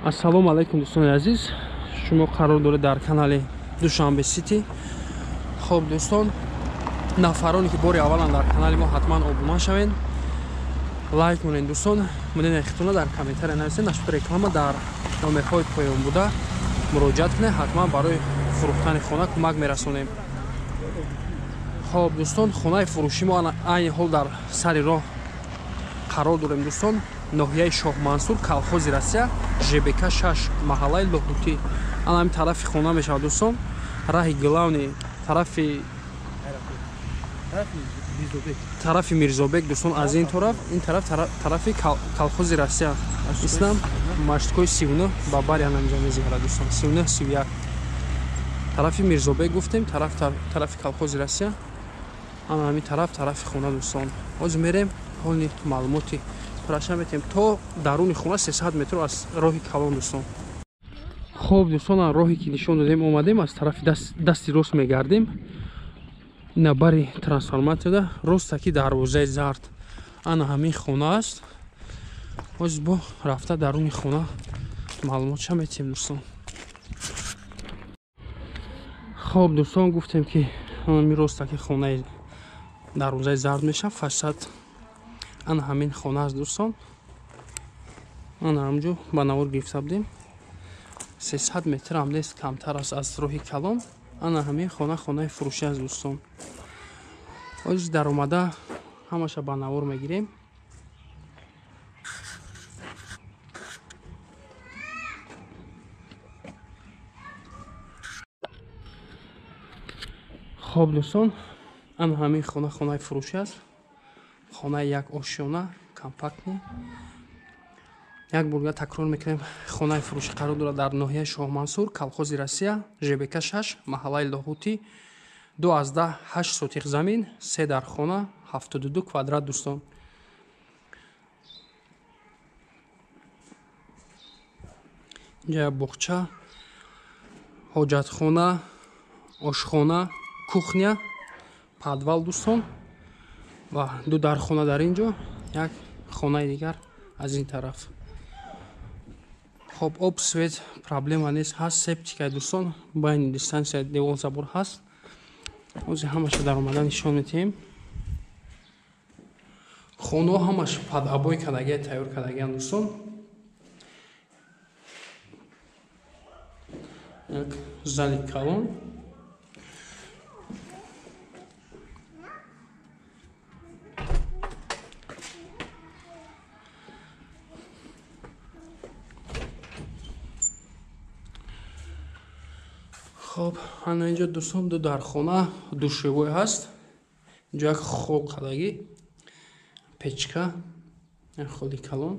Ассалому алайкум дӯстони азиз, шумо қарор доред дар канали Душанбе Сити. Хоб дӯстон, нафароне ки бори аввалан дар канали мо, ҳатман обуна шавед, лайк монед дӯстон, мнение худтонро дар комментария нависед, нашуд реклама дар номерҳои поён буда муроҷиат кунед, ҳатман барои фурӯхтани хона кӯмак мерасонем. Хоб дӯстон, хонаи фурӯши мо айни ҳол дар сари роҳ қарор дорем дӯстон, ноҳияи Шоҳмансур, колхози Россия, ЖБК 6, маҳаллаи Лоҳутӣ. Ана ҳамин тарафи хона мешавад дӯстон, раҳи главни тарафи Мирзобек дӯстон, аз ин тараф, ин тараф тарафи колхози Россия. Ислам машткои 39 ба бари ана инҷа мезигарад дӯстон, 39 31 тарафи Мирзобек гуфтем, тарафи колхози Россия. Ана ҳамин тараф тарафи хона дӯстон. Ҳозир мерем ҳоли маълумоти пураша метем то даруни хона 300 метр аз роҳи калон дӯстон. Хоб дӯстон, роҳе ки нишон додем омадем, аз тарафи дасти рост мегардем, ина бари трансформатсияда ростаки дарвозаи зард ана ҳамин хона аст. Ҳозир бо рафта даруни хона маълумотша метиҳем дӯстон. Хоб дӯстон, гуфтем ки ҳамин ростаки хонаи дарвозаи зард мешавад, фасад ана ҳамин хона аст дӯстон. Ана ҳамҷо ба навор гирифта будем, 300 метр ҳам нест, камтар аст аз роҳи калон. Ана ҳамин хона хонаи фурӯшӣ аст дӯстон. Ҳозир даромада ҳамаша ба навор мегирем. Хоб дӯстон, ана ҳамин хона хонаи фурӯшӣ аст. Хонаи як ошёна, компактни. Як бурга такрор мекунем, хонаи фурӯшӣ қарор дорад дар ноҳияи Шоҳмансур, колхози Россия, ЖБК 6, маҳаллаи Лоҳутӣ, 2,8 сотих замин, 3 дар хона, 72 квадрат дӯстон. Инҷа боғча, ҳоҷатхона, ошхона, кухня, подвал дӯстон ва ду дархона дар ин ҷо, як хонаи дигар аз ин тараф. Хоб, об, свет проблема нест, ҳаст септикаи дӯстон, байни дистанция девол забор ҳаст. Ҳозир ҳамаша даромада нишон медиҳем. Хонаҳо ҳамаш под обой кардагия, тайёр кардагиянд дӯстон. Як зали калон. Хоб, ана инҷо дӯстон ду дархона, душевой ҳаст. Инҷо як хол қадагӣ, печка, як холи калон.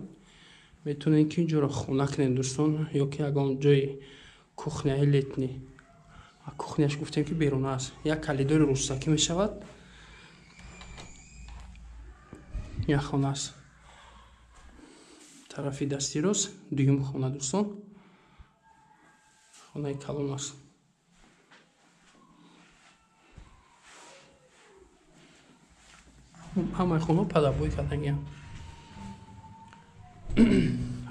Метавонед ки инҷоро хона кунед дӯстон, ё ки ягон ҷои кухняи летний. Кухняш гуфтем ки беруна аст. Як калидори рӯстакӣ мешавад. Як хона аст. Тарафи дасти рост дуюм хона дӯстон. Хонаи калон аст. Ҳамаи хонаҳо падабой кардагианд.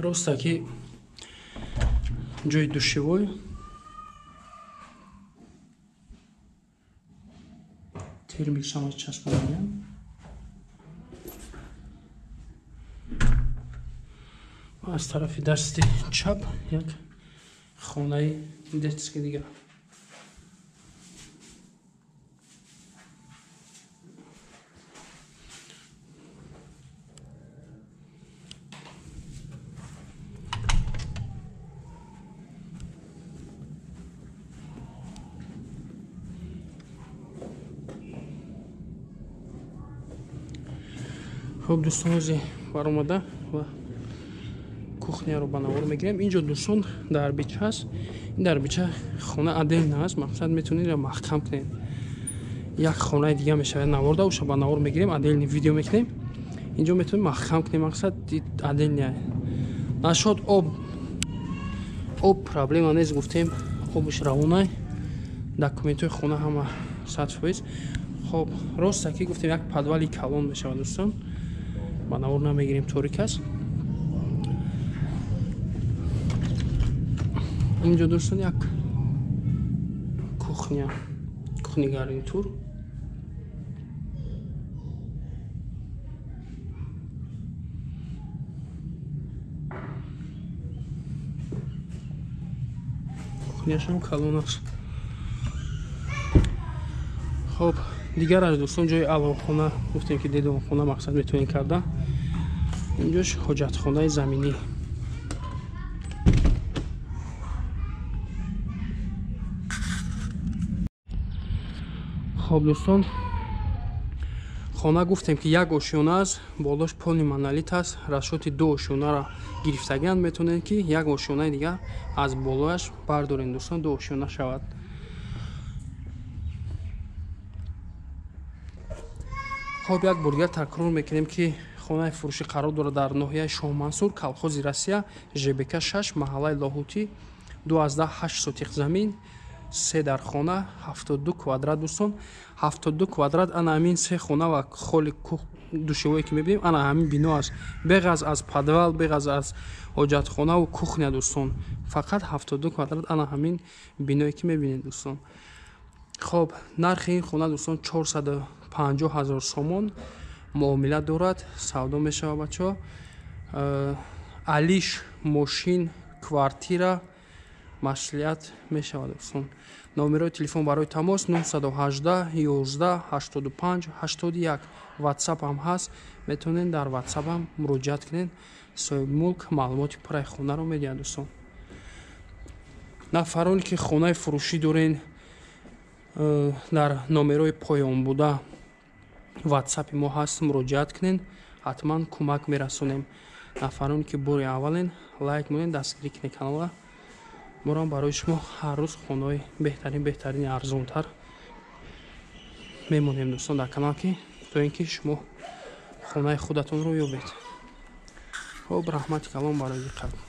Ростаки ҷои душевой, термик ҳамаш часпондагианд. Аз тарафи дасти чап як хонаи детский дигар. Хоб дӯстон, ҳозир баромада ва кухняро ба навор мегирем. Инҷо дӯстон дарбича аст. Ин дарбича хона отдельно аст, мақсад метавонед маҳкам кунед. Як хонаи дига мешавад наворда, уша ба навор мегирем, отдельный видео мекунем. Инҷо метавонед маҳкам кунед, мақсад отдельный. Нашод об проблема нест гуфтем, обш равонай. Документҳои хона ҳама 100%. Хоб, ростаки гуфтем як подвали калон мешавад дӯстон. Ба навор намегирем, торик аст. Инҷо дӯстон як кухня, кухни гарнитур. Кухняшам калон аст. Хоб, дигар аз дӯстон ҷои алонхона гуфтем ки дедонхона мақсад метавонем карда. Инҷош ҳоҷатхонаи заминӣ. Хоб дӯстон, хона гуфтем ки як ошёна аст, болош полни монолит аст. Расчоти ду ошёнаро гирифтагианд, метавонед ки як ошёнаи дигар аз болояш бардорем дӯстон, ду ошёна шавад. Хоб, як бор дигар такрор мекунем ки хонаи фурӯшӣ қарор дорад дар ноҳияи Шоҳмансур, колхози Россия, ЖБК 6, маҳаллаи Лоҳутӣ, 2,8 сотих замин, 3 дар хона, 72 квадрат дӯстон, 72 квадрат. Ана ҳамин се хона ва холи душевое ки мебинем, ана ҳамин бино аст, беғаз аз подвал, беғаз аз ҳоҷатхонаву кухня дӯстон, фақат 72 квадрат ана ҳамин биное ки мебинед дӯстон. Хоб, нархи ин хона дӯстон 450 000 сомон муомила дорад, савдо мешавад бачаҳо. Алиш, мошин, квартира маслиҳат мешавад дӯстон. Номерои телефон барои тамос 918 11 85 81. WhatsApp ҳам ҳаст, метавонед дар WhatsApp ҳам муроҷиат кунед. Соҳибмулк маълумоти пурраи хонаро медиҳад дӯстон. Нафароне ки хонаи фурӯшӣ дорен, дар номерои поён буда WhatsApp-и мо ҳаст, муроҷиат кунед, ҳатман кӯмак мерасонем. Нафароне ки бори аввален, лайк монед, дастгирӣ кунед каналро. Морам барои шумо ҳар рӯз хонаҳои беҳтарин, беҳтарини арзонтар мемонем дӯстон дар канал, ки то ин ки шумо хонаи худатонро ёбед. Хоб, раҳмати калон барои диққат.